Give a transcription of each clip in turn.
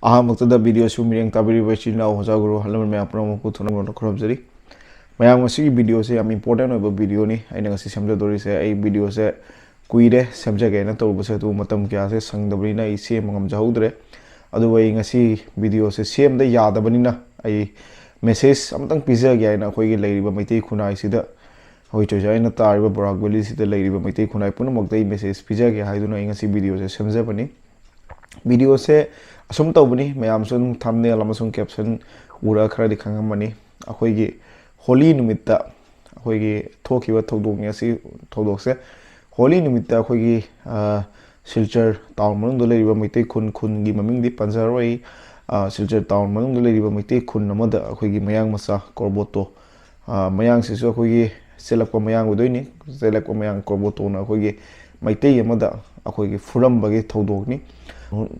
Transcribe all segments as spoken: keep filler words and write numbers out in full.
ꯑꯍꯥꯟꯕꯃꯛꯇꯗ video ꯑꯁꯤꯕꯨ ꯃꯤꯠꯌꯦꯡ ꯇꯥꯕꯤꯔꯤꯕ ꯏꯆꯤꯟ ꯏꯅꯥꯎ, ꯑꯣꯖꯥ ꯒꯨꯔꯨ, ꯑꯍꯜ ꯂꯃꯟ ꯃꯌꯥꯝ ꯄꯨꯝꯅꯃꯛꯄꯨ ꯊꯧꯅꯥ ꯈꯨꯔꯨꯝꯖꯔꯤ꯫ ꯃꯌꯥꯝ, ꯉꯁꯤꯒꯤ video ꯑꯁꯦ ꯌꯥꯝ important ꯑꯣꯏꯕ video ꯅꯤ꯫ ꯑꯩꯅ ꯉꯁꯤ ꯁꯦꯝꯖꯗꯣꯔꯤꯁꯦ, ꯑꯩ video ꯁꯦ ꯀꯨꯏꯔꯦ ꯁꯦꯝꯖꯒꯦꯅ ꯇꯧꯔꯨꯕꯁꯦ, ꯑꯗꯨꯕꯨ ꯃꯇꯝ ꯀꯌꯥꯁꯦ ꯁꯪꯗꯕꯅꯤꯅ ꯑꯩ ꯁꯦꯝꯕ ꯉꯝꯖꯍꯧꯗ꯭ꯔꯦ꯫ ꯑꯗꯨꯕꯨ ꯑꯩ ꯉꯁꯤ video ꯁꯦ ꯁꯦꯝꯗ ꯌꯥꯗꯕꯅꯤꯅ ꯑꯩ message ꯑꯃꯇꯪ ꯄꯤꯖꯒꯦ ꯍꯥꯏꯅ ꯑꯩꯈꯣꯏꯒꯤ ꯂꯩꯔꯤꯕ ꯃꯩꯇꯩ ꯈꯨꯟꯅꯥꯏꯁꯤꯗ, ꯑꯩꯈꯣꯏ ꯆꯣꯏꯖꯥꯏꯅ ꯇꯥꯔꯤꯕ ꯕꯣꯔꯥꯛ valley ꯁꯤꯗ ꯂꯩꯔꯤꯕ ꯃꯩꯇꯩ ꯈꯨꯟꯅꯥꯏ ꯄꯨꯝꯅꯃꯛꯇ ꯑꯩ message ꯄꯤꯖꯒꯦ ꯍꯥꯏꯗꯨꯅ ꯑꯩ ꯉꯁꯤ video ꯁꯦ ꯁꯦꯝꯖꯕꯅꯤ꯫ Video ꯁꯦ ꯑꯁꯨꯝ ꯇꯧꯕꯅꯤ, ꯃꯌꯥꯝꯁꯨ ꯑꯗꯨꯝ thumbnail ꯑꯃꯁꯨꯡ caption ꯎꯔꯒ ꯈꯔꯗꯤ ꯈꯪꯉꯝꯃꯅꯤ꯫ ꯑꯩꯈꯣꯏꯒꯤ ꯍꯣꯂꯤ ꯅꯨꯃꯤꯠꯇ ꯑꯩꯈꯣꯏꯒꯤ ꯊꯣꯛꯈꯤꯕ ꯊꯧꯗꯣꯛꯅꯤ ꯑꯁꯤ, ꯊꯧꯗꯣꯛꯁꯦ꯫ ꯍꯣꯂꯤ ꯅꯨꯃꯤꯠꯇ ꯑꯩꯈꯣꯏꯒꯤ, ꯑ, ꯁꯤꯜꯆꯔ town ꯃꯅꯨꯡꯗ ꯂꯩꯔꯤꯕ ꯃꯩꯇꯩ ꯈꯨꯟ, ꯈꯨꯟꯒꯤ ꯃꯃꯤꯡꯗꯤ ꯄꯟꯖꯔꯔꯣꯏ ꯑꯩ, ꯑ, ꯁꯤꯜꯆꯔ town ꯃꯅꯨꯡꯗ ꯂꯩꯔꯤꯕ ꯃꯩꯇꯩ ꯈꯨꯟ ꯑꯃꯗ ꯑꯩꯈꯣꯏꯒꯤ ꯃꯌꯥꯡ ꯃꯆꯥ ꯀꯣꯔꯕꯣꯇꯣ, ꯑ, ꯃꯌꯥꯡꯁꯤꯁꯨ ꯑꯩꯈꯣꯏꯒꯤ ꯆꯦꯜꯂꯛꯄ ꯃꯌꯥꯡ ꯑꯣꯏꯗꯣꯏꯅꯤ꯫ ꯆꯦꯜꯂꯛꯄ ꯃꯌꯥꯡ ꯀꯣꯔꯕꯣꯇꯣꯅ ꯑꯩꯈꯣꯏꯒꯤ ꯃꯩꯇꯩ ꯑꯃꯗ ꯑꯩꯈꯣꯏꯒꯤ ꯐꯨꯔꯝꯕꯒꯤ ꯊꯧꯗꯣꯛꯅꯤ꯫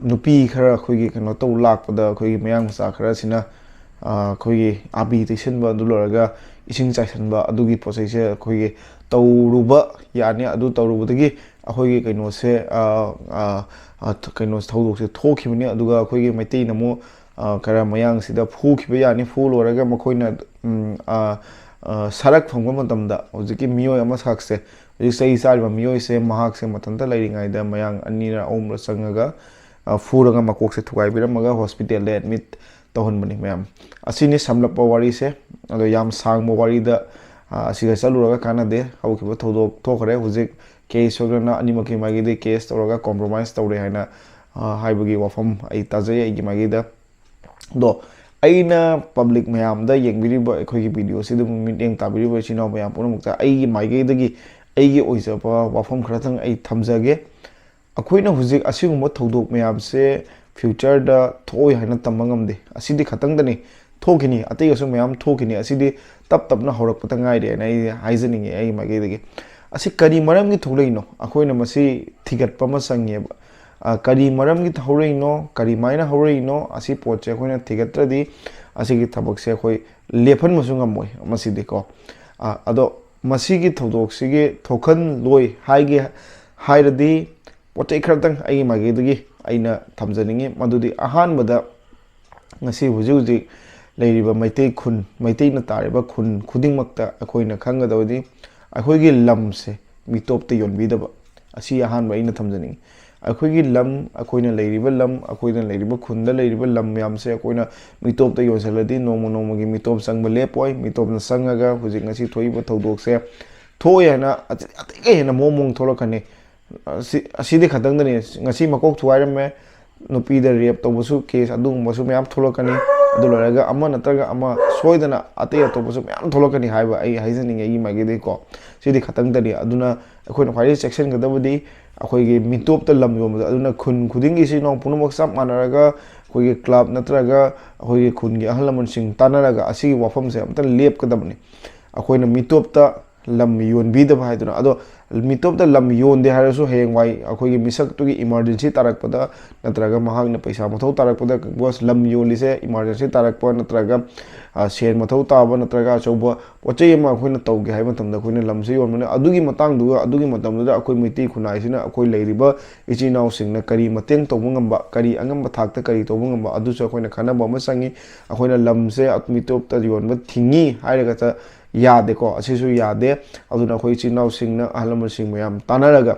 ꯅꯨꯄꯤ ꯈꯔ ꯑꯩꯈꯣꯏꯒꯤ ꯀꯩꯅꯣ ꯇꯧ ꯂꯥꯛꯄꯗ ꯑꯩꯈꯣꯏꯒꯤ ꯃꯌꯥꯡ ꯃꯆꯥ ꯈꯔꯁꯤꯅ, ꯑ, ꯑꯩꯈꯣꯏꯒꯤ ꯑꯥꯕꯤ ꯇꯩꯁꯟꯕ, ꯑꯗꯨ ꯂꯣꯏꯔꯒ ꯏꯁꯤꯡ ꯆꯥꯏꯁꯟꯕ, ꯑꯗꯨꯒꯤ ꯄꯣꯠ ꯆꯩꯁꯦ ꯑꯩꯈꯣꯏꯒꯤ ꯇꯧꯔꯨꯕ ꯌꯥꯅꯤ꯫ ꯑꯗꯨ ꯇꯧꯔꯨꯕꯗꯒꯤ ꯑꯩꯈꯣꯏꯒꯤ ꯀꯩꯅꯣꯁꯦ, ꯑ, ꯑ, ꯑ, ꯀꯩꯅꯣ ꯊꯧꯗꯣꯛꯁꯦ ꯊꯣꯛꯈꯤꯕꯅꯤ꯫ ꯑꯗꯨꯒ ꯑꯩꯈꯣꯏꯒꯤ ꯃꯩꯇꯩꯅ ꯑꯃꯨꯛ, ꯑ, ꯈꯔ ꯃꯌꯥꯡꯁꯤꯗ ꯐꯨꯈꯤꯕ ꯌꯥꯅꯤ꯫ ꯐꯨ ꯂꯣꯏꯔꯒ ꯃꯈꯣꯏꯅ, ꯎꯝ, ꯑ, ꯑ, ꯁꯔꯛ ꯐꯪꯕ ꯃꯇꯝꯗ ꯍꯧꯖꯤꯛꯀꯤ ꯃꯤꯑꯣꯏ ꯑꯃꯈꯛꯁꯦ, ꯍꯧꯖꯤꯛ ꯆꯍꯤ ꯆꯥꯔꯤꯕ ꯃꯤꯑꯣꯏꯁꯦ, ꯃꯍꯥꯛꯁꯦ ꯃꯊꯟꯇ ꯂꯩꯔꯤꯉꯩꯗ ꯃꯌꯥꯡ ꯑꯅꯤꯔ ꯑꯍꯨꯝꯔ ꯆꯪꯉꯒ, ꯑ, ꯐꯨꯔꯒ ꯃꯀꯣꯛꯁꯦ ꯊꯨꯒꯥꯏꯕꯤꯔꯝꯃꯒ hospital ꯗ admit ꯇꯧꯍꯟꯕꯅꯤ ꯃꯌꯥꯝ꯫ ꯑꯁꯤꯅꯤ ꯁꯝꯂꯞꯄ ꯋꯥꯔꯤꯁꯦ꯫ ꯑꯗꯣ ꯌꯥꯝ ꯁꯥꯡꯕ ꯋꯥꯔꯤꯗ, ꯑ, ꯑꯁꯤꯗ ꯆꯠꯂꯨꯔꯒ ꯀꯥꯟꯅꯗꯦ꯫ ꯍꯧꯈꯤꯕ ꯊꯧꯗꯣꯛ ꯊꯣꯛꯈ꯭ꯔꯦ꯫ ꯍꯧꯖꯤꯛ case ꯁꯣꯏꯗꯅ ꯑꯅꯤꯃꯛꯀꯤ ꯃꯥꯏꯀꯩꯗꯒꯤ case ꯇꯧꯔꯒ compromise ꯇꯧꯔꯦ ꯍꯥꯏꯅ, ꯑ, ꯍꯥꯏꯕꯒꯤ ꯋꯥꯐꯝ ꯑꯩ ꯇꯥꯖꯩ ꯑꯩꯒꯤ ꯃꯥꯏꯀꯩꯗ꯫ ꯑꯗꯣ ꯑꯩꯅ public ꯃꯌꯥꯝꯗ ꯌꯦꯡꯕꯤꯔꯤꯕ ꯑꯩꯈꯣꯏꯒꯤ video ꯁꯤꯗ ꯃꯤꯠꯌꯦꯡ ꯇꯥꯕꯤꯔꯤꯕ ꯏꯆꯤꯟ ꯏꯅꯥꯎ ꯃꯌꯥꯝ ꯄꯨꯝꯅꯃꯛꯇ ꯑꯩꯒꯤ ꯃꯥꯏꯀꯩꯗꯒꯤ ꯑꯩꯒꯤ ꯑꯣꯏꯖꯕ ꯋꯥꯐꯝ ꯈꯔꯇꯪ ꯑꯩ ꯊꯝꯖꯒꯦ꯫ ꯑꯩꯈꯣꯏꯅ ꯍꯧꯖꯤꯛ ꯑꯁꯤꯒꯨꯝꯕ ꯊꯧꯗꯣꯛ ꯃꯌꯥꯝꯁꯦ future ꯗ ꯊꯣꯛꯑꯣꯏ ꯍꯥꯏꯅ ꯇꯝꯕ ꯉꯝꯗꯦ꯫ ꯑꯁꯤꯗꯤ ꯈꯇꯪꯗꯅꯤ, ꯊꯣꯛꯈꯤꯅꯤ, ꯑꯇꯩꯒꯁꯨ ꯃꯌꯥꯝ ꯊꯣꯛꯈꯤꯅꯤ꯫ ꯑꯁꯤꯗꯤ ꯇꯞ ꯇꯞꯅ ꯍꯧꯔꯛꯄꯗ ꯉꯥꯏꯔꯤ ꯍꯥꯏꯅ ꯑꯩ ꯍꯥꯏꯖꯅꯤꯡꯉꯤ ꯑꯩꯒꯤ ꯃꯥꯏꯀꯩꯗꯒꯤ꯫ ꯑꯁꯤ ꯀꯔꯤ ꯃꯔꯝꯒꯤ ꯊꯣꯛꯂꯛꯏꯅꯣ? ꯑꯩꯈꯣꯏꯅ ꯃꯁꯤ ꯊꯤꯒꯠꯄ ꯑꯃ ꯆꯪꯉꯦꯕ꯫ ꯑ, ꯀꯔꯤ ꯃꯔꯝꯒꯤ ꯍꯧꯔꯛꯏꯅꯣ, ꯀꯔꯤꯃꯥꯏꯅ ꯍꯧꯔꯛꯏꯅꯣ, ꯑꯁꯤ ꯄꯣꯠꯁꯦ ꯑꯩꯈꯣꯏꯅ ꯊꯤꯒꯠꯇ꯭ꯔꯗꯤ ꯑꯁꯤꯒꯤ ꯊꯕꯛꯁꯦ ꯑꯩꯈꯣꯏ ꯂꯦꯞꯍꯟꯕꯁꯨ ꯉꯝꯃꯣꯏ ꯃꯁꯤꯗꯤꯀꯣ꯫ ꯑ, ꯑꯗꯣ ꯃꯁꯤꯒꯤ ꯊꯧꯗꯣꯛꯁꯤꯒꯤ ꯊꯣꯛꯍꯜꯂꯣꯏ ꯍꯥꯏꯒꯦ ꯍꯥꯏꯔꯗꯤ ꯄꯣꯠ ꯆꯩ ꯈꯔꯇꯪ ꯑꯩꯒꯤ ꯃꯥꯏꯀꯩꯗꯒꯤ ꯑꯩꯅ ꯊꯝꯖꯅꯤꯡꯉꯤ꯫ ꯃꯗꯨꯗꯤ ꯑꯍꯥꯟꯕꯗ, ꯉꯁꯤ ꯍꯧꯖꯤꯛ ꯍꯧꯖꯤꯛ ꯂꯩꯔꯤꯕ ꯃꯩꯇꯩ ꯈꯨꯟ, ꯃꯩꯇꯩꯅ ꯇꯥꯔꯤꯕ ꯈꯨꯟ ꯈꯨꯗꯤꯡꯃꯛꯇ ꯑꯩꯈꯣꯏꯅ ꯈꯪꯒꯗꯕꯗꯤ ꯑꯩꯈꯣꯏꯒꯤ ꯂꯝꯁꯦ ꯃꯤꯇꯣꯞꯇ ꯌꯣꯟꯕꯤꯗꯕ꯫ ꯑꯁꯤ ꯑꯍꯥꯟꯕ ꯑꯩꯅ ꯊꯝꯖꯅꯤꯡꯉꯤ꯫ ꯑꯩꯈꯣꯏꯒꯤ ꯂꯝ, ꯑꯩꯈꯣꯏꯅ ꯂꯩꯔꯤꯕ ꯂꯝ, ꯑꯩꯈꯣꯏꯅ ꯂꯩꯔꯤꯕ ꯈꯨꯟꯗ ꯂꯩꯔꯤꯕ ꯂꯝ ꯃꯌꯥꯝꯁꯦ ꯑꯩꯈꯣꯏꯅ ꯃꯤꯇꯣꯞꯇ ꯌꯣꯟꯁꯤꯜꯂꯗꯤ ꯅꯣꯡꯃ ꯅꯣꯡꯃꯒꯤ ꯃꯤꯇꯣꯞ ꯆꯪꯕ ꯂꯦꯞꯄꯣꯏ꯫ ꯃꯤꯇꯣꯞꯅ ꯆꯪꯉꯒ ꯍꯧꯖꯤꯛ ꯉꯁꯤ ꯊꯣꯛꯏꯕ ꯊꯧꯗꯣꯛꯁꯦ ꯊꯣꯛꯑꯦ ꯍꯥꯏꯅ ꯑꯇꯩ-, ꯑꯇꯩꯒ ꯍꯦꯟꯅ ꯃꯑꯣꯡ ꯃꯑꯣꯡ ꯊꯣꯛꯂꯛꯀꯅꯤ꯫ ꯑꯁꯤ, ꯑꯁꯤꯗꯤ ꯈꯛꯇꯪꯗꯅꯤ꯫ ꯉꯁꯤ ꯃꯀꯣꯛ ꯊꯨꯒꯥꯏꯔꯝꯃꯦ, ꯅꯨꯄꯤꯗ ꯔꯦꯞ ꯇꯧꯕꯁꯨ ꯀꯦꯁ ꯑꯗꯨꯒꯨꯝꯕꯁꯨ ꯃꯌꯥꯝ ꯊꯣꯛꯂꯛꯀꯅꯤ꯫ ꯑꯗꯨ ꯂꯣꯏꯔꯒ ꯑꯃ ꯅꯠꯇ꯭ꯔꯒ ꯑꯃ ꯁꯣꯏꯗꯅ ꯑꯇꯩ ꯑꯇꯣꯞꯄꯁꯨ ꯃꯌꯥꯝ ꯊꯣꯛꯂꯛꯀꯅꯤ ꯍꯥꯏꯕ ꯑꯩ ꯍꯥꯏꯖꯅꯤꯡꯉꯦ ꯑꯩꯒꯤ ꯃꯥꯏꯀꯩꯗꯒꯤꯀꯣ꯫ ꯁꯤꯗꯤ ꯈꯛꯇꯪꯗꯅꯤ꯫ ꯑꯗꯨꯅ ꯑꯩꯈꯣꯏꯅ ꯈ꯭ꯋꯥꯏꯗꯒꯤ ꯆꯦꯛꯁꯤꯟꯒꯗꯕꯗꯤ ꯑꯩꯈꯣꯏꯒꯤ ꯃꯤꯇꯣꯞꯇ ꯂꯝ ꯌꯣꯟꯕꯗ꯫ ꯑꯗꯨꯅ ꯈꯨꯟ ꯈꯨꯗꯤꯡꯒꯤ ꯏꯆꯤꯜ ꯏꯅꯥꯎ ꯄꯨꯝꯅꯃꯛ ꯆꯞ ꯃꯥꯟꯅꯔꯒ ꯑꯩꯈꯣꯏꯒꯤ ꯀ꯭ꯂꯕ ꯅꯠꯇ꯭ꯔꯒ ꯑꯩꯈꯣꯏꯒꯤ ꯈꯨꯟꯒꯤ ꯑꯍꯜ ꯂꯃꯟꯁꯤꯡ ꯇꯥꯟꯅꯔꯒ ꯑꯁꯤꯒꯤ ꯋꯥꯐꯝꯁꯦ ꯑꯝꯇ ꯂꯦꯞꯀꯗꯕꯅꯤ꯫ ꯑꯩꯈꯣꯏꯅ ꯃꯤꯇꯣꯞꯇ ꯂꯝ ꯌꯣꯟꯕꯤꯗꯕ ꯍꯥꯏꯗꯨꯅ꯫ ꯑꯗꯣ ꯃꯤꯇꯣꯞꯇ ꯂꯝ ꯌꯣꯟꯗꯦ ꯍꯥꯏꯔꯁꯨ ꯍꯌꯦꯡꯋꯥꯏ ꯑꯩꯈꯣꯏꯒꯤ ꯃꯤꯁꯛꯇꯨꯒꯤ ꯏꯃꯥꯔꯖꯦꯟꯁꯤ ꯇꯥꯔꯛꯄꯗ ꯅꯠꯇ꯭ꯔꯒ ꯃꯍꯥꯛꯅ ꯄꯩꯁꯥ ꯃꯊꯧ ꯇꯥꯔꯛꯄꯗ, ꯕꯣꯁ, ꯂꯝ ꯌꯣꯜꯂꯤꯁꯦ ꯏꯃꯥꯔꯖꯦꯟꯁꯤ ꯇꯥꯔꯛꯄ ꯅꯠꯇ꯭ꯔꯒ, ꯑ, ꯁꯦꯟ ꯃꯊꯧ ꯇꯥꯕ ꯅꯠꯇ꯭ꯔꯒ ꯑꯆꯧꯕ ꯄꯣꯠ ꯆꯩ ꯑꯃ ꯑꯩꯈꯣꯏꯅ ꯇꯧꯒꯦ ꯍꯥꯏꯕ ꯃꯇꯝꯗ ꯑꯩꯈꯣꯏꯅ ꯂꯝꯁꯦ ꯌꯣꯟꯕꯅꯤ꯫ ꯑꯗꯨꯒꯤ ꯃꯇꯥꯡꯗꯨꯒ ꯑꯗꯨꯒꯤ ꯃꯇꯝꯗꯨꯗ ꯑꯩꯈꯣꯏ ꯃꯩꯇꯩ ꯈꯨꯟꯅꯥꯏꯁꯤꯅ ꯑꯩꯈꯣꯏ ꯂꯩꯔꯤꯕ ꯏꯆꯤꯜ ꯏꯅꯥꯎꯁꯤꯡꯅ ꯀꯔꯤ ꯃꯇꯦꯡ ꯇꯧꯕ ꯉꯝꯕ, ꯀꯔꯤ ꯑꯉꯝꯕ ꯊꯥꯛꯇ ꯀꯔꯤ ꯇꯧꯕ ꯉꯝꯕ, ꯑꯗꯨꯁꯨ ꯑꯩꯈꯣꯏꯅ ꯈꯟꯅꯕ ꯑꯃ ꯆꯪꯉꯤ꯫ ꯑꯩꯈꯣꯏꯅ ꯂꯝꯁꯦ ꯃꯤꯇꯣꯞꯇ ꯌꯣꯟꯕ ꯊꯤꯡꯉꯤ ꯍꯥꯏꯔꯒ ꯆ-, ꯌꯥꯗꯦꯀꯣ, ꯑꯁꯤꯁꯨ ꯌꯥꯗꯦ꯫ ꯑꯗꯨꯅ ꯑꯩꯈꯣꯏ ꯏꯆꯤꯜ ꯏꯅꯥꯎꯁꯤꯡꯅ, ꯑꯍꯜ ꯂꯃꯟꯁꯤꯡ ꯃꯌꯥꯝ ꯇꯥꯟꯅꯔꯒ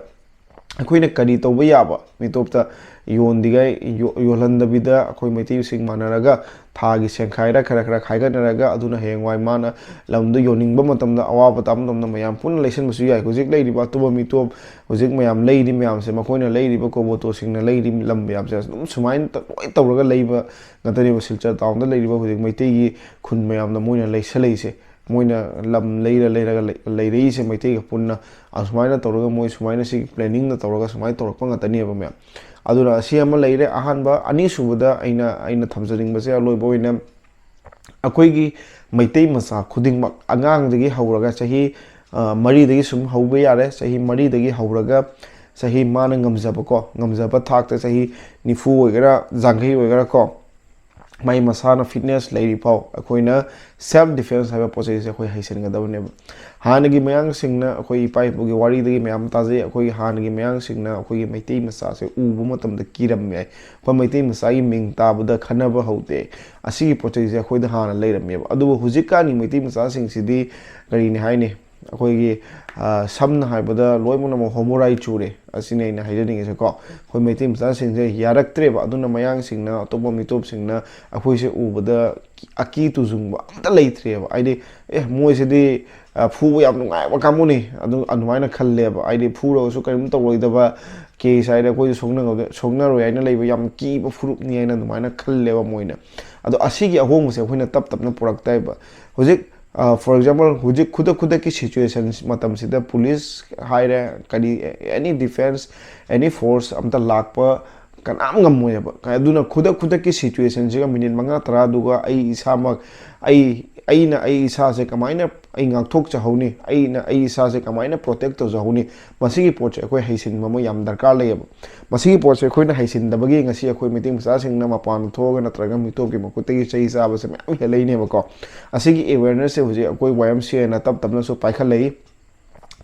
ꯑꯩꯈꯣꯏꯅ ꯀꯔꯤ ꯇꯧꯕ ꯌꯥꯕ, ꯃꯤꯇꯣꯞꯇ ꯌꯣꯟꯗꯤꯉꯥꯏ, ꯌꯣ-, ꯌꯣꯜꯍꯟꯗꯕꯤꯗ ꯑꯩꯈꯣꯏ ꯃꯩꯇꯩꯁꯤꯡ ꯃꯥꯟꯅꯔꯒ ꯊꯥꯒꯤ ꯁꯦꯟꯈꯥꯏꯔ ꯈꯔ ꯈꯔ ꯈꯥꯏꯒꯠꯅꯔꯒ, ꯑꯗꯨꯅ ꯍꯌꯦꯡꯋꯥꯏ ꯃꯥꯅ ꯂꯝꯗꯨ ꯌꯣꯟꯅꯤꯡꯕ ꯃꯇꯝꯗ, ꯑꯋꯥꯕ ꯇꯥꯕ ꯃꯇꯝꯗ ꯃꯌꯥꯝ ꯄꯨꯟꯅ ꯂꯩꯁꯟꯕꯁꯨ ꯌꯥꯏ꯫ ꯍꯧꯖꯤꯛ ꯂꯩꯔꯤꯕ ꯑꯇꯣꯞꯄ ꯃꯤꯇꯣꯞ, ꯍꯧꯖꯤꯛ ꯃꯌꯥꯝ ꯂꯩꯔꯤ ꯃꯌꯥꯝꯁꯦ, ꯃꯈꯣꯏꯅ ꯂꯩꯔꯤꯕ ꯀꯣꯕꯣꯇꯣꯁꯤꯡꯅ ꯂꯩꯔꯤ ꯂꯝ ꯃꯌꯥꯝꯁꯦ ꯑꯗꯨꯝ ꯁꯨꯃꯥꯏꯅ ꯇ-, ꯂꯣꯏ ꯇꯧꯔꯒ ꯂꯩꯕ ꯉꯥꯛꯇꯅꯦꯕ꯫ ꯁꯤꯜꯆꯔ ꯇꯥꯎꯟꯗ ꯂꯩꯔꯤꯕ ꯍꯧꯖꯤꯛ ꯃꯩꯇꯩꯒꯤ ꯈꯨꯟ ꯃꯌꯥꯝꯗ ꯃꯣꯏꯅ ꯂꯩꯁꯜꯂꯛꯏꯁꯦ, ꯃꯣꯏꯅ ꯂꯝ ꯂꯩꯔ ꯂꯩꯔꯒ ꯂꯩ-, ꯂꯩꯔꯛꯏꯁꯦ ꯃꯩꯇꯩꯒ ꯄꯨꯟꯅ꯫ ꯑꯁꯨꯃꯥꯏꯅ ꯇꯧꯔꯒ ꯃꯣꯏ ꯁꯨꯃꯥꯏꯅ ꯁꯤꯒꯤ ꯄ꯭ꯂꯦꯅꯤꯡꯅ ꯇꯧꯔꯒ ꯁꯨꯃꯥꯏꯅ ꯇꯧꯔꯛꯄ ꯉꯥꯛꯇꯅꯦꯕ ꯃꯌꯥꯝ꯫ ꯑꯗꯨꯅ ꯑꯁꯤ ꯑꯃ ꯂꯩꯔꯦ꯫ ꯑꯍꯥꯟꯕ, ꯑꯅꯤꯁꯨꯕꯗ ꯑꯩꯅ, ꯑꯩꯅ ꯊꯝꯖꯅꯤꯡꯕꯁꯦ ꯑꯂꯣꯏꯕ ꯑꯣꯏꯅ ꯑꯩꯈꯣꯏꯒꯤ ꯃꯩꯇꯩ ꯃꯆꯥ ꯈꯨꯗꯤꯡꯃꯛ, ꯑꯉꯥꯡꯗꯒꯤ ꯍꯧꯔꯒ ꯆꯍꯤ, ꯑ, ꯃꯔꯤꯗꯒꯤ ꯁꯨꯝ ꯍꯧꯕ ꯌꯥꯔꯦ꯫ ꯆꯍꯤ ꯃꯔꯤꯗꯒꯤ ꯍꯧꯔꯒ ꯆꯍꯤ ꯃꯥꯅ ꯉꯝꯖꯕꯀꯣ, ꯉꯝꯖꯕ ꯊꯥꯛꯇ ꯆꯍꯤ ꯅꯤꯐꯨ ꯑꯣꯏꯒꯦꯔꯥ, ꯌꯥꯡꯈꯩ ꯑꯣꯏꯒꯦꯔꯥ ꯀꯣ, ꯃꯥꯏ ꯃꯁꯥꯅ ꯐꯤꯠꯅꯦꯁ ꯂꯩꯔꯤ ꯐꯥꯎ ꯑꯩꯈꯣꯏꯅ ꯁꯦꯜꯐ ꯗꯤꯐꯦꯟꯁ ꯍꯥꯏꯕ ꯄꯣꯠ ꯆꯩꯁꯦ ꯑꯩꯈꯣꯏ ꯍꯩꯁꯤꯟꯒꯗꯕꯅꯦꯕ꯫ ꯍꯥꯟꯅꯒꯤ ꯃꯌꯥꯡꯁꯤꯡꯅ, ꯑꯩꯈꯣꯏ ꯏꯄꯥ ꯏꯄꯨꯒꯤ ꯋꯥꯔꯤꯗꯒꯤ ꯃꯌꯥꯝ ꯇꯥꯖꯩ, ꯑꯩꯈꯣꯏꯒꯤ ꯍꯥꯟꯅꯒꯤ ꯃꯌꯥꯡꯁꯤꯡꯅ ꯑꯩꯈꯣꯏꯒꯤ ꯃꯩꯇꯩ ꯃꯆꯥꯁꯦ ꯎꯕ ꯃꯇꯝꯗ ꯀꯤꯔꯝꯃꯦ꯫ ꯑꯩꯈꯣꯏ ꯃꯩꯇꯩ ꯃꯆꯥꯒꯤ ꯃꯤꯡ ꯇꯥꯕꯗ ꯈꯟꯅꯕ ꯍꯧꯗꯦ꯫ ꯑꯁꯤꯒꯤ ꯄꯣꯠ ꯆꯩꯁꯦ ꯑꯩꯈꯣꯏꯗ ꯍꯥꯟꯅ ꯂꯩꯔꯝꯃꯦꯕ꯫ ꯑꯗꯨꯕꯨ ꯍꯧꯖꯤꯛꯀꯥꯟꯒꯤ ꯃꯩꯇꯩ ꯃꯆꯥꯁꯤꯡꯁꯤꯗꯤ ꯀꯔꯤꯅꯤ ꯍꯥꯏꯅꯤ? ꯑꯩꯈꯣꯏꯒꯤ, ꯑ, ꯁꯝꯅ ꯍꯥꯏꯔꯕꯗ ꯂꯣꯏꯅꯃꯛ ꯍꯣꯃꯣꯔꯥꯏ ꯆꯨꯔꯦ꯫ ꯑꯁꯤꯅꯤ ꯑꯩꯅ ꯍꯥꯏꯖꯅꯤꯡꯉꯤꯁꯦꯀꯣ꯫ ꯑꯩꯈꯣꯏ ꯃꯩꯇꯩ ꯃꯆꯥꯁꯤꯡꯁꯦ ꯌꯥꯔꯛꯇ꯭ꯔꯦꯕ꯫ ꯑꯗꯨꯅ ꯃꯌꯥꯡꯁꯤꯡꯅ, ꯑꯇꯣꯞꯄ ꯃꯤꯇꯣꯞꯁꯤꯡꯅ ꯑꯩꯈꯣꯏꯁꯦ ꯎꯕꯗ ꯑꯀꯤ ꯇꯨꯖꯨꯡꯕ ꯑꯝꯇ ꯂꯩꯇ꯭ꯔꯦꯕ꯫ ꯍꯥꯏꯗꯤ, "ꯑꯦ, ꯃꯣꯏꯁꯤꯗꯤ, ꯑ, ꯐꯨꯕ ꯌꯥꯝ ꯅꯨꯡꯉꯥꯏꯕ ꯀꯥꯡꯕꯨꯅꯤ", ꯑꯗꯨ ꯑꯗꯨꯃꯥꯏꯅ ꯈꯜꯂꯦꯕ꯫ ꯍꯥꯏꯗꯤ, ꯐꯨꯔꯒꯁꯨ ꯀꯔꯤꯝ ꯇꯧꯔꯣꯏꯗꯕ, ꯀꯦꯁ ꯍꯥꯏꯔꯦ, ꯑꯩꯈꯣꯏꯁꯨ ꯁꯣꯛꯅ-, ꯁꯣꯛꯅꯔꯣꯏ ꯍꯥꯏꯅ ꯂꯩꯕ ꯌꯥꯝ ꯀꯤꯕ ꯐꯨꯔꯨꯞꯅꯤ ꯍꯥꯏꯅ ꯑꯗꯨꯃꯥꯏꯅ ꯈꯜꯂꯦꯕ ꯃꯣꯏꯅ꯫ ꯑꯗꯣ ꯑꯁꯤꯒꯤ ꯑꯍꯣꯡꯕꯁꯦ ꯑꯩꯈꯣꯏꯅ ꯇꯞ ꯇꯞꯅ ꯄꯨꯔꯛꯇ ꯌꯥꯏꯕ꯫ ꯍꯧꯖꯤꯛ, ꯑ, for example, ꯍꯧꯖꯤꯛ ꯈꯨꯗꯛ ꯈꯨꯗꯛꯀꯤ ꯁꯤꯆꯨꯋꯦꯁꯟ ꯃꯇꯝꯁꯤꯗ ꯄꯨꯂꯤꯁ ꯍꯥꯏꯔꯦ, ꯀꯔꯤ, any defense, any force ꯑꯝꯇ ꯂꯥꯛꯄ ꯀꯅꯥꯝ ꯉꯝꯃꯣꯏꯕ꯫ ꯑꯗꯨꯅ ꯈꯨꯗꯛ ꯈꯨꯗꯛꯀꯤ ꯁꯤꯆꯨꯋꯦꯁꯟꯁꯤꯒ ꯃꯤꯅꯤꯠ ꯃꯉꯥ ꯇꯔꯥꯗꯨꯒ ꯑꯩ ꯏꯁꯥꯃꯛ, ꯑꯩ, ꯑꯩꯅ ꯑꯩ ꯏꯁꯥꯁꯦ ꯀꯃꯥꯏꯅ ꯑꯩ ꯉꯥꯛꯊꯣꯛꯆꯍꯧꯅꯤ, ꯑꯩꯅ ꯑꯩ ꯏꯁꯥꯁꯦ ꯀꯃꯥꯏꯅ ꯄ꯭ꯔꯣꯇꯦꯛ ꯇꯧꯖꯍꯧꯅꯤ, ꯃꯁꯤꯒꯤ ꯄꯣꯠꯁꯦ ꯑꯩꯈꯣꯏ ꯍꯩꯁꯤꯟꯕ ꯑꯃ ꯌꯥꯝ ꯗꯔꯀꯥꯔ ꯂꯩꯌꯦꯕ꯫ ꯃꯁꯤꯒꯤ ꯄꯣꯠꯁꯦ ꯑꯩꯈꯣꯏꯅ ꯍꯩꯁꯤꯟꯗꯕꯒꯤ ꯉꯁꯤ ꯑꯩꯈꯣꯏ ꯃꯩꯇꯩ ꯃꯆꯥꯁꯤꯡꯅ ꯃꯄꯥꯟꯗ ꯊꯣꯛꯑꯒ ꯅꯠꯇ꯭ꯔꯒ ꯃꯤꯇꯣꯞꯀꯤ ꯃꯈꯨꯠꯇꯒꯤ ꯆꯩ ꯆꯥꯕꯁꯦ ꯃꯌꯥꯝ ꯍꯦꯜꯂꯛꯏꯅꯦꯕꯀꯣ꯫ ꯑꯁꯤꯒꯤ ꯑꯋꯦꯔꯅꯦꯁꯁꯦ ꯍꯧꯖꯤꯛ ꯑꯩꯈꯣꯏ ꯋꯥꯏ ꯑꯦꯝ ꯁꯤ ꯑꯦꯅ ꯇꯞ ꯇꯞꯅꯁꯨ ꯄꯥꯏꯈꯠꯂꯛꯏ꯫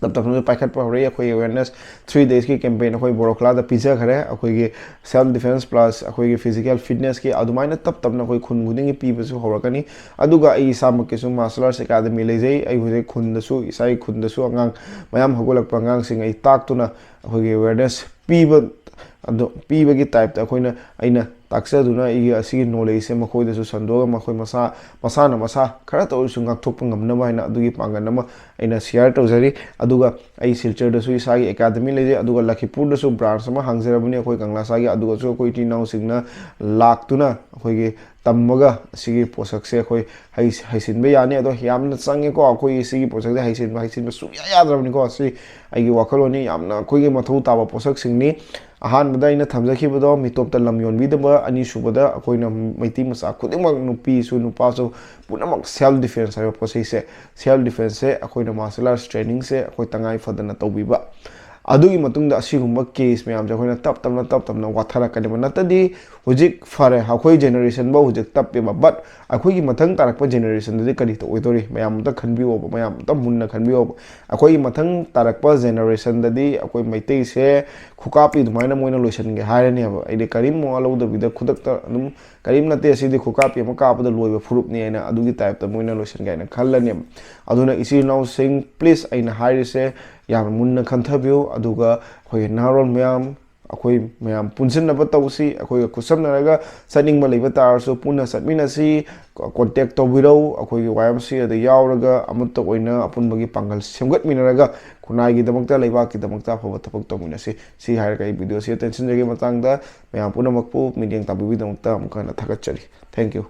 ꯇꯞ ꯇꯞꯅꯁꯨ ꯄꯥꯏꯈꯠꯄ ꯍꯧꯔꯛꯏ꯫ ꯑꯩꯈꯣꯏ ꯑꯋꯦꯔꯅꯦꯁ ꯊ꯭ꯔꯤ ꯗꯦꯖꯀꯤ ꯀꯦꯝꯄꯦꯟ ꯑꯩꯈꯣꯏ ꯕꯣꯔꯣꯈꯂꯥꯗ ꯄꯤꯖꯈ꯭ꯔꯦ꯫ ꯑꯩꯈꯣꯏꯒꯤ self defense plus ꯑꯩꯈꯣꯏꯒꯤ physical fitnessꯀꯤ ꯑꯗꯨꯃꯥꯏꯅ ꯇꯞ ꯇꯞꯅ ꯑꯩꯈꯣꯏ ꯈꯨꯟ ꯈꯨꯗꯤꯡꯒꯤ ꯄꯤꯕꯁꯨ ꯍꯧꯔꯛꯀꯅꯤ꯫ ꯑꯗꯨꯒ ꯑꯩ ꯏꯁꯥꯃꯛꯀꯤꯁꯨ martial arts academy ꯂꯩꯖꯩ꯫ ꯑꯩ ꯍꯧꯖꯤꯛ ꯈꯨꯟꯗꯁꯨ, ꯏꯁꯥꯒꯤ ꯈꯨꯟꯗꯁꯨ ꯑꯉꯥꯡ ꯃꯌꯥꯝ ꯍꯧꯒꯠꯂꯛꯄ ꯑꯉꯥꯡꯁꯤꯡ ꯑꯩ ꯇꯥꯛꯇꯨꯅ ꯑꯩꯈꯣꯏꯒꯤ awareness ꯄꯤꯕ, ꯑꯗꯣ ꯄꯤꯕꯒꯤ typeꯇ ꯑꯩꯈꯣꯏꯅ, ꯑꯩꯅ ꯇꯥꯛꯆꯗꯨꯅ ꯑꯩꯒꯤ ꯑꯁꯤꯒꯤ knowledgeꯁꯦ ꯃꯈꯣꯏꯗꯁꯨ ꯁꯟꯗꯣꯛꯑꯒ ꯃꯈꯣꯏ ꯃꯁꯥ, ꯃꯁꯥꯅ ꯃꯁꯥ ꯈꯔꯇ ꯑꯣꯏꯔꯁꯨ ꯉꯥꯛꯊꯣꯛꯄ ꯉꯝꯅꯕ ꯍꯥꯏꯅ ꯑꯗꯨꯒꯤ ꯄꯥꯡꯒꯜ ꯑꯃ ꯑꯩꯅ share ꯇꯧꯖꯔꯤ꯫ ꯑꯗꯨꯒ ꯑꯩ ꯁꯤꯜꯆꯔꯗꯁꯨ ꯏꯁꯥꯒꯤ academy ꯂꯩꯖꯩ, ꯑꯗꯨꯒ ꯂꯈꯤꯄꯨꯔꯗꯁꯨ branch ꯑꯃ ꯍꯥꯡꯖꯔꯕꯅꯤ ꯑꯩꯈꯣꯏ ꯀꯪꯂꯥꯁꯥꯒꯤ꯫ ꯑꯗꯨꯒꯁꯨ ꯑꯩꯈꯣꯏ ꯏꯆꯤꯟ ꯏꯅꯥꯎꯁꯤꯡꯅ ꯂꯥꯛꯇꯨꯅ ꯑꯩꯈꯣꯏꯒꯤ ꯇꯝꯃꯒ ꯑꯁꯤꯒꯤ ꯄꯣꯠꯁꯛꯁꯦ ꯑꯩꯈꯣꯏ ꯍꯩ-, ꯍꯩꯁꯤꯟꯕ ꯌꯥꯅꯤ꯫ ꯑꯗꯣ ꯌꯥꯝꯅ ꯆꯪꯉꯦꯀꯣ, ꯑꯩꯈꯣꯏ ꯁꯤꯒꯤ ꯄꯣꯠꯁꯛꯁꯦ ꯍꯩꯁꯤꯟꯕ, ꯍꯩꯁꯤꯟꯕ ꯁꯨꯡꯌꯥ ꯌꯥꯗ꯭ꯔꯕꯅꯤꯀꯣ꯫ ꯑꯁꯤ ꯑꯩꯒꯤ ꯋꯥꯈꯜꯂꯣꯟꯅꯤ, ꯌꯥꯝꯅ ꯑꯩꯈꯣꯏꯒꯤ ꯃꯊꯧ ꯇꯥꯕ ꯄꯣꯠꯁꯛꯁꯤꯡꯅꯤ꯫ ꯑꯍꯥꯟꯕꯗ ꯑꯩꯅ ꯊꯝꯖꯈꯤꯕꯗꯣ ꯃꯤꯇꯣꯞꯇ ꯂꯝ ꯌꯣꯟꯕꯤꯗꯕ, ꯑꯅꯤꯁꯨꯕꯗ ꯑꯩꯈꯣꯏꯅ ꯃꯩꯇꯩ ꯃꯆꯥ ꯈꯨꯗꯤꯡꯃꯛ, ꯅꯨꯄꯤꯁꯨ ꯅꯨꯄꯥꯁꯨ ꯄꯨꯝꯅꯃꯛ self defense ꯍꯥꯏꯕ ꯄꯣꯠ ꯆꯩꯁꯦ, self defenseꯁꯦ ꯑꯩꯈꯣꯏꯅ martial arts trainingꯁꯦ ꯑꯩꯈꯣꯏ ꯇꯉꯥꯏ ꯐꯗꯅ ꯇꯧꯕꯤꯕ꯫ ꯑꯗꯨꯒꯤ ꯃꯇꯨꯡꯗ ꯑꯁꯤꯒꯨꯝꯕ ꯀꯦꯁ ꯃꯌꯥꯝꯁꯦ ꯑꯩꯈꯣꯏꯅ ꯇꯞ ꯇꯞꯅ ꯇꯞ ꯇꯞꯅ ꯋꯥꯊꯔꯛꯀꯅꯦꯕ꯫ ꯅꯠꯇꯗꯤ ꯍꯧꯖꯤꯛ ꯐꯔꯦ, ꯑꯩꯈꯣꯏ ꯖꯦꯅꯦꯔꯦꯁꯟꯐꯧ ꯍꯧꯖꯤꯛ ꯇꯞꯄꯦꯕ, ꯕꯠ ꯑꯩꯈꯣꯏꯒꯤ ꯃꯊꯪ ꯇꯥꯔꯛꯄ ꯖꯦꯅꯦꯔꯦꯁꯟꯗꯗꯤ ꯀꯔꯤ ꯇꯧꯗꯣꯔꯤ? ꯃꯌꯥꯝ ꯑꯝꯇ ꯈꯟꯕꯤꯌꯣꯕ, ꯃꯌꯥꯝ ꯑꯝꯇ ꯃꯨꯟꯅ ꯈꯟꯕꯤꯌꯣꯕ꯫ ꯑꯩꯈꯣꯏꯒꯤ ꯃꯊꯪ ꯇꯥꯔꯛꯄ ꯖꯦꯅꯦꯔꯦꯁꯟꯗꯗꯤ ꯑꯩꯈꯣꯏ ꯃꯩꯇꯩꯁꯦ ꯈꯨꯀꯥꯞꯄꯤ ꯑꯗꯨꯃꯥꯏꯅ ꯃꯣꯏꯅ ꯂꯣꯏꯁꯤꯟꯒꯦ ꯍꯥꯏꯔꯅꯦꯕ꯫ ꯍꯥꯏꯗꯤ ꯀꯔꯤꯝ ꯃꯋꯥ ꯂꯧꯗꯕꯤꯗ ꯈꯨꯗꯛꯇ ꯑꯗꯨꯝ ꯀꯔꯤꯝ ꯅꯠꯇꯦ, ꯁꯤꯗꯤ ꯈꯨꯀꯥꯞꯄꯤ ꯑꯃ ꯀꯥꯞꯄꯗ ꯂꯣꯏꯕ ꯐꯨꯔꯨꯞꯅꯤ ꯍꯥꯏꯅ ꯑꯗꯨꯒꯤ ꯇꯥꯏꯞꯇ ꯃꯣꯏꯅ ꯂꯣꯏꯁꯤꯟꯒꯦ ꯍꯥꯏꯅ ꯈꯜꯂꯅꯦꯕ꯫ ꯑꯗꯨꯅ ꯏꯆꯤꯜ ꯏꯅꯥꯎꯁꯤꯡ, ꯄ꯭ꯂꯤꯁ, ꯑꯩꯅ ꯍꯥꯏꯔꯤꯁꯦ ꯌꯥꯝꯅ ꯃꯨꯟꯅ ꯈꯟꯊꯕꯤꯌꯨ꯫ ꯑꯗꯨꯒ ꯑꯩꯈꯣꯏꯒꯤ ꯅꯍꯥꯔꯣꯜ ꯃꯌꯥꯝ, ꯑꯩꯈꯣꯏ ꯃꯌꯥꯝ ꯄꯨꯟꯁꯤꯟꯅꯕ ꯇꯧꯁꯤ꯫ ꯑꯩꯈꯣꯏꯒ ꯈꯨꯠꯁꯝꯅꯔꯒ ꯆꯠꯅꯤꯡꯕ ꯂꯩꯕ ꯇꯥꯔꯁꯨ ꯄꯨꯟꯅ ꯆꯠꯃꯤꯟꯅꯁꯤ꯫ ꯀꯣꯟꯇꯦꯛ ꯇꯧꯕꯤꯔꯧ꯫ ꯑꯩꯈꯣꯏꯒꯤ ꯋꯥꯏ ꯑꯦꯝ ꯁꯤ ꯑꯦꯗ ꯌꯥꯎꯔꯒ ꯑꯃꯠꯇ ꯑꯣꯏꯅ ꯑꯄꯨꯟꯕꯒꯤ ꯄꯥꯡꯒꯜ ꯁꯦꯝꯒꯠꯃꯤꯟꯅꯔꯒ ꯈꯨꯟꯅꯥꯏꯒꯤꯗꯃꯛꯇ, ꯂꯩꯕꯥꯛꯀꯤꯗꯃꯛꯇ ꯑꯐꯕ ꯊꯕꯛ ꯇꯧꯃꯤꯟꯅꯁꯤ꯫ ꯁꯤ ꯍꯥꯏꯔꯒ ꯑꯩ ꯚꯤꯗꯤꯑꯣꯁꯤ ꯇꯦꯟꯁꯤꯟꯖꯒꯦ꯫ ꯃꯇꯥꯡꯗ ꯃꯌꯥꯝ ꯄꯨꯝꯅꯃꯛꯄꯨ ꯃꯤꯠꯌꯦꯡ ꯇꯥꯕꯤꯕꯒꯤꯗꯃꯛꯇ ꯑꯃꯨꯛ ꯍꯟꯅ ꯊꯥꯒꯠꯆꯔꯤ꯫ Thank you꯫